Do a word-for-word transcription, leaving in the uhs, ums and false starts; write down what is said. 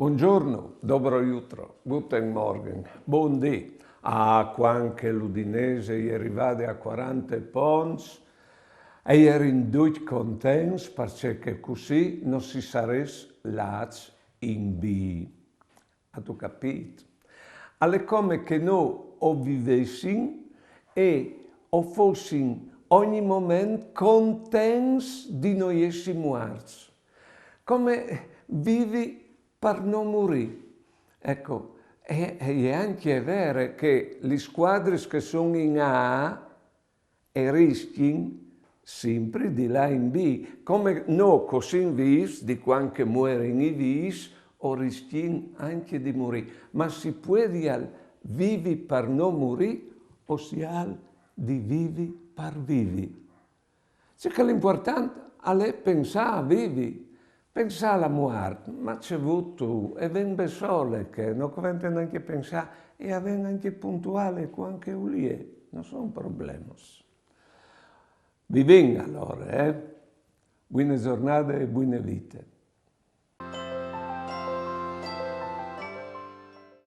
Bongiorno, dobro jutro, guten Morgen, bundì. Ah, cuant che l'Udinese e je rivade a cuarante ponts, e jerin ducj contents, parcè che cussì no si sarès lâts in B. Âstu capît? Al è come che nô o vivessin e o fossin ogni moment contents di no jessi muarts. Come vivi par no murî. Eco, e, e je ancje vere che lis scuadris che a son in A e riscjin simpri di lâ in B, come nô che o sin vîfs, di cuant che a muerin i vîfs, o riscjin ancje di murî. Ma si puedial vivi par no murî o si àl di vivi par vivi? Ce che al è impuartant al è pensâ a vivi, pensâ a la muart, ma ce vûstu, e ven bessole che no covente nancje pensâ, e a ven ancje puntuale cuant che e je, no son problemis. Vivìn alore, eh? Buine zornade e buine vite.